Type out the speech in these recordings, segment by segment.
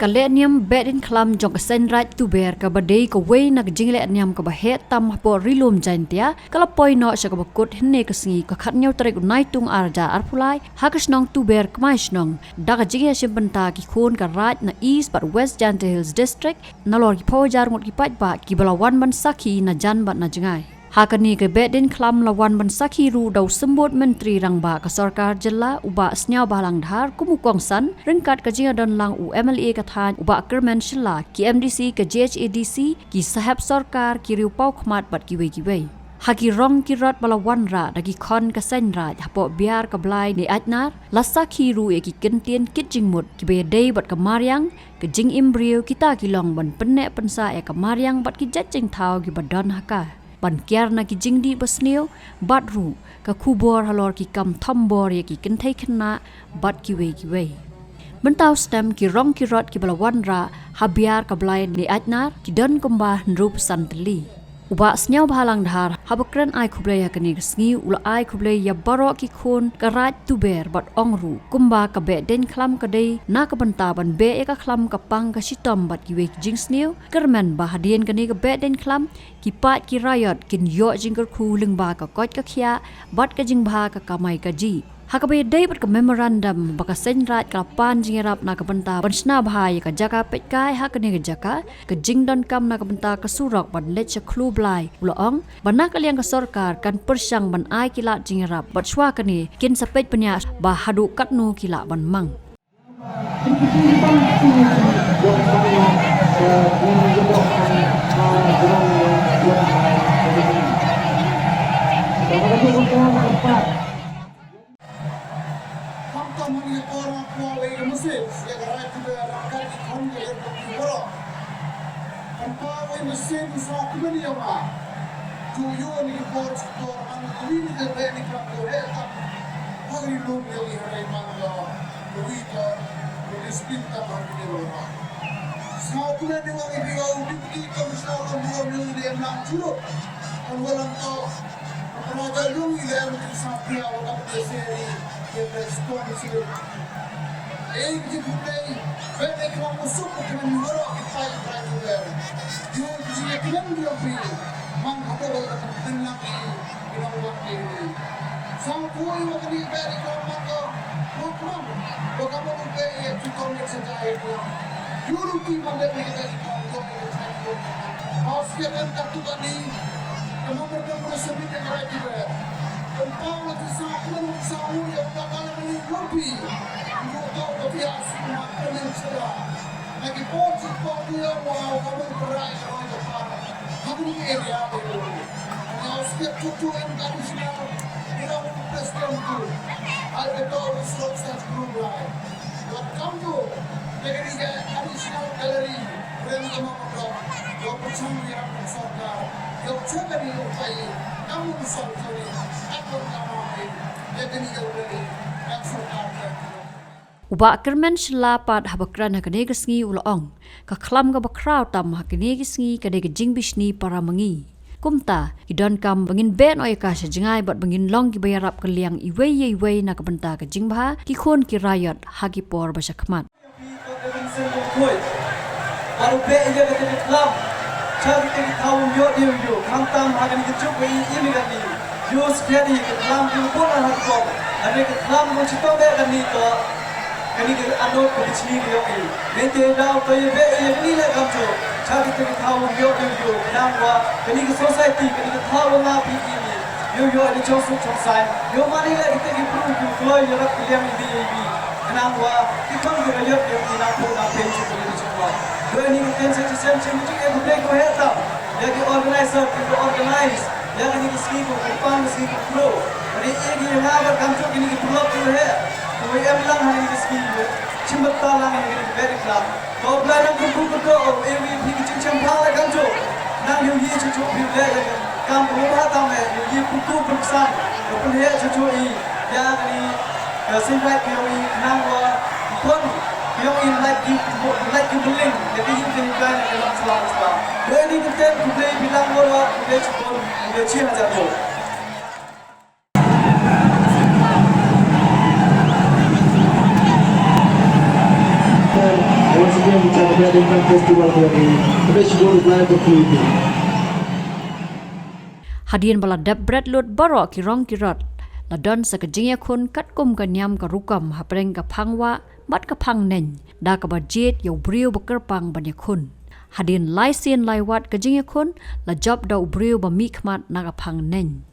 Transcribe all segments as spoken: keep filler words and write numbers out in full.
Ka lehniam Behdeiñkhlam jong ka Seiñraij Tuber kaba dei kawei na ka jinglehniam kaba heh tam hapoh Ri-lum Jaiñtia ka la poi noh sha kaba kut hynne ka sngi ka khathynñiew tarik u Naitung arhajar arphew lai ha ka shnong Tuber Kmaishnong da ka jingïashim bynta ki khun ka Raid na East bad West Jaiñtia Hills District nalor ki phew hajar ngut ki paidbah kiba la wan ban sakhi na jan bad na jngai. Ha kane ka Behdeiñkhlam la wan ban sakhi ruh da u Symbud Myntri Rangbah ka Sorkar Jylla u Bah Sniawbhalang Dhar kum u kongsan ryngkat ka jingïadonlang u MLA ka thaiñ u Bah Kyrmen Shylla, ki MDC ka JHADC, ki sahep sorkar, ki riew paw khmat bad kiwei kiwei. Ha ki rong ki rot ba la wanrah da ki khon ka Seiñraij hapoh Biar ka Blai Neijnar la sakhi ruh ïa ki kyntien kit jingmut kiba ïadei bad ka mariang, ka jingim briew, kita ki long ban pynneh pynsah ïa ka mariang bad ki jait jingthaw kiba don ha ka, ban kiar na ki jingdih basniew bad ruh ka khubor halor ki kam thombor ïa ki kynthei khynnah bad kiwei kiwei. Mynta u snem ki rong ki rot kiba la wanrah ha Biar ka Blai Neijnar ki don kumba hynriewphew san tylli. U Bah Sniawbhalang Dhar haba kren ai khublei ha kane ka sngi u la ai khublei ïa baroh ki khun ka Raid Tuber bad ong ruh kumba ka Behdeiñkhlam ka dei na ka bynta ban beh ïa ka khlam ka pang ka shitom bad kiwei ki jingsniew, kyrmen ba hadien kane ka Behdeiñkhlam ki paid ki raiot kin ïoh jingkyrkhu lyngba ka koit ka khiah bad ka jingbha ka kamai kajih. Ha kaba ïadei bad ka memorandum ba ka Seiñraij ka la pan jingïarap na ka bynta ban shna bha ïa ka jaka peitkai ha kane ka jaka, ka jingdonkam na ka bynta ka surok ban leit sha Khloo Blai, u la ong ba na ka liang ka sorkar kan pyrshang ban ai ki lad jingïarap bad shuwa kane kin sa peit bniah ba haduh katno ki lah ban mang. Khamtam ha kane ka por nga kwah wei ka message ïa ka Raid Tuber ryngkat ki khon ka ïar ka phi baroh. Pynpaw wei message u sngewkmen ïa ma. To ïoh ïa ki por ki por man ka wi ni ka Behdeiñkhlam ka heh tam ha ka ri lum ïa ki hynrei man ka wi ka ka discipline tam ha ka ri lum. Sngewkmen ïa ma ngi phi ïa u Deputy Commissioner ka Mawlai ïa u dei em lang jurut. Kan walang to Raja Lung i lem ki sa pia wa ka pia seri, ke responsible. Ei ki putei, bete ki wang musuk ki men ngoro ki pai pai ki lem. Yu ki ji ki men yu pi, man ka ko wa ka men lang ki, ki nang wang ki. Sang pui wa ka ni bete ki wang man ko, wang man, wa ka mo ki bete ki kong ni sa jai ki wang. Yu lu ki man bete ki bete ki wang, yu ki sa ki wang. Housekeeping ka tu ka ni, Ka memorandum ka submit ïa ka Raid Tuber. Pynpaw la ki sa pynpaw ki sa u ïa u Bah Kalari Lompi. Ngi u tau ka biang sha ka Prime Minister. Na ki por ki por ki ïa u ïa u ka mon ka rai ka roi ka par. Ha kini ki area ba ïa u. Nga u skep tu tu em ka additional. Ïa u President tu. Ai ka tau ka srok sa tu lai. Wat kam tu. Ïa kini ki additional gallery. Ren ka ma ka. Ïa u pynshong ïa ka sorkar. Ïa u chakri u pai. Ka mun sorkar. Ka mun ka ma pai. Ïa kini ki gallery. Ka sorkar. U Bah Kyrmen Shylla pat haba kren ha kane ka sngi u la ong, ka khlam kaba khraw tam ha kine ki sngi ka dei ka jingbishni para ma ngi. Kumta, ki donkam ba ngin beh noh ïa ka sha jngai bad ba ngin long kiba ïarap kylliang iwei ïa iwei na ka bynta ka jingbha ki khun ki raiot ha ki por ba sha khmat. Bad u beh ïa kata ka khlam sha kita ki thaw, ym ïoh dei u ïoh, khamtam ha kane ka juk ba i im ïa kane. Ïoh skhem ïa ka khlam ki bun ha ka kong. Hynrei ka khlam ka shitom beh kane ka, kane ka anok ka bichni ka ïong i. Mynta daw to ïa beh ïa kane leh kamjooh sha kita ki thaw, ym ïoh dei u ïoh, khnang ba kane ka society, kane ka thaw ba nga phi im i. Ïoh ïoh ïa ka chongsuk chongsaiñ. Ïoh mane leh kita ki bru ki kloi ïarap kylliang ïa i, ïa i. Khnang ba ki khun ki raiot ki nang pun nang pyn sha ka ri sha ka. Dei ni ka ktien sa shisien shisien, ki jingkhublei kaba heh tam ïa ki organizer kiba organize ïa kane ka sngi, kaba pynpaw ka sngi kaba khraw. Kane ïa ki, ïa nga bad kamjooh kine ki paralok kiba heh, kiba ïalam lang ha kane ka sngi, shim bynta lang ïa kane ka Behdeiñkhlam. Ko Blei nang kyrkhu kyrdoh ïa phi, phi ki jingshemphang leh kamjooh. Nang ïohi shuh shuh phi leh ïa ka kam kaba bha tam eh, ïohi pyrkhu pyrkhu san, ka pynheh shuh shuh i ïa kane ka Seiñraij ka ïong i, khnang ba ki khun ki ïong i lait ki, lait ki bylliñ ïa ka ïing ka hikai, ïa ka long sla sla. Dei ni ka ktien khublei phi lang, khublei shibun, khublei shi hajar nguh. Hadien ba la dep bret lut baroh ki rong ki rot, la don sa ka jingïakhun katkum ka niam ka rukom hapdeng ka phang wah bad ka phang neng, da kaba jied ïa u briew ba kyrpang ban ïakhun. Hadien lai sien lai wat ka jingïakhun, la jop da u briew ba mihkhmat na ka phang neng.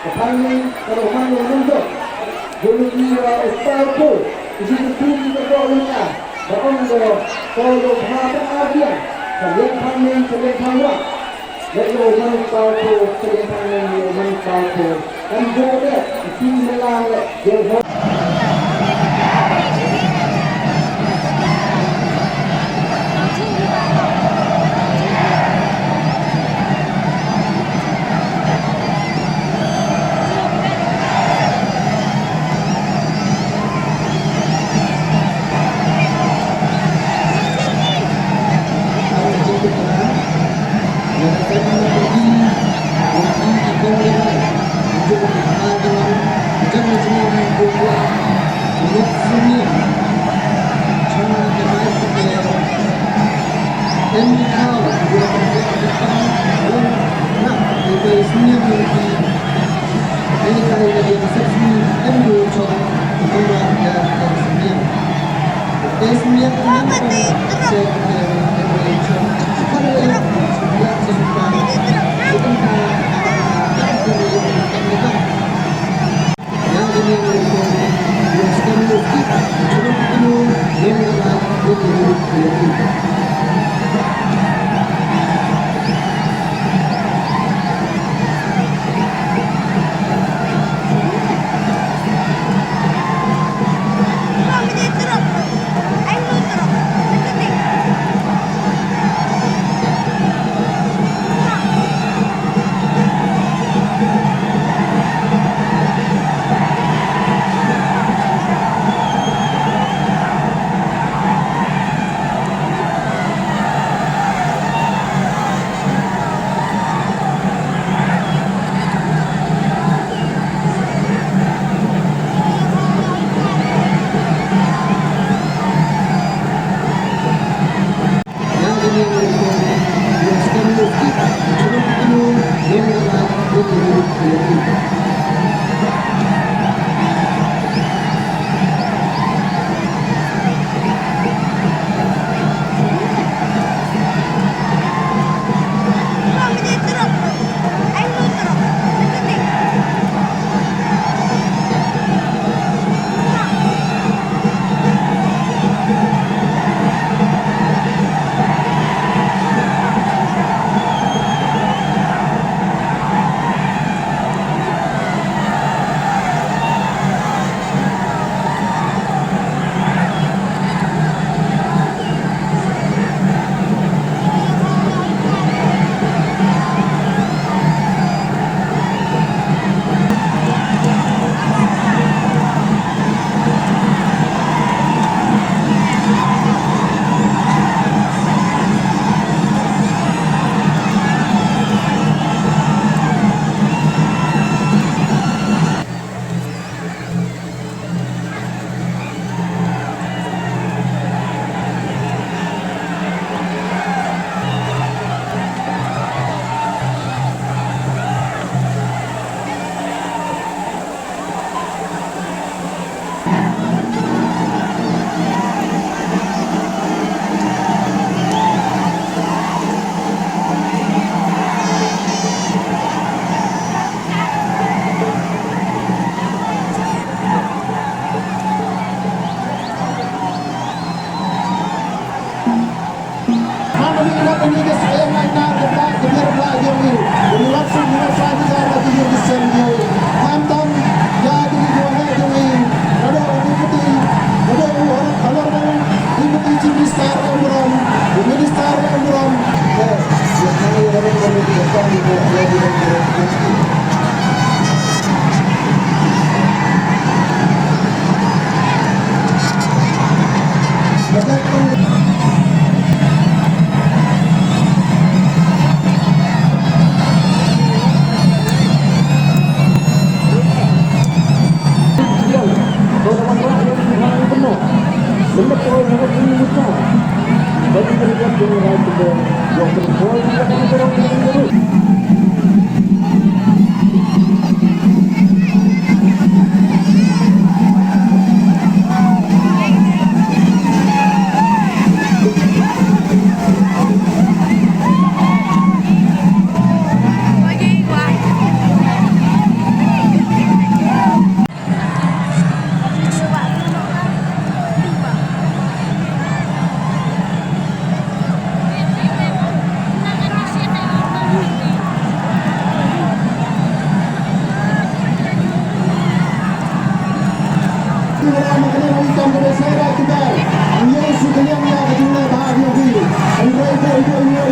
Ka phang neng ka long man long nong dok. Jong ki wa u Spar Paul, ki ji ki tu ki ka dok long ka. Ba ong do, ko lo bha ba ar diang. Ka liang phang neng, ka liang phang wah. Leh lo man u Spar Paul, ka liang phang neng lo man u Spar Paul. Kan do de, ki ti melang leh, jong ho.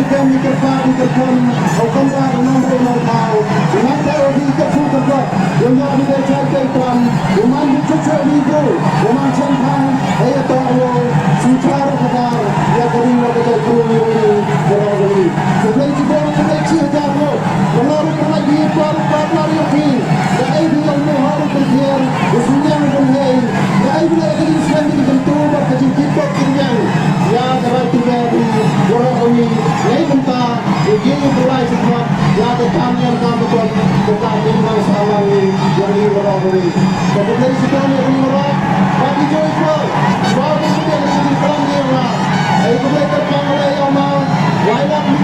Kem i kyrpad i kyrkon, u Conrad u nongrim u nongthaw, u nang thaw u dih kyrkhu kyrkot, u ïoh u dei trai tei twan, u man u chuh chuh u dih bru, u man chen thang, ei atoh u, sngewthuh u khadar, ïa ka ri wa ka jaitbru u ri, u rong u ri. Khublei shibun, khublei shi hajar nguh, ba la ruh pynlait hi, ba la ruh pynlait ïa phi, da ei phi ïa u Hor u Pyrthiang, u Synñiang u Bynhei, da ei phi la ïa ka jingsneng ka jingkyntu bad ka jingkitbok kynriang. Ïa ka rai tu ka ri, waroh kawei, ngai bynta, u ïing u Blai Symbud, ïa ka kam ïa ka kam ka ton, ka kam ïa nang sahlang ïa ngi waroh kawei. Ka khublei shibun ïa ngi waroh, ba ki joi ko, ba ki joi ko, ba ki joi ko, ba ki joi ko, ba ki joi ko,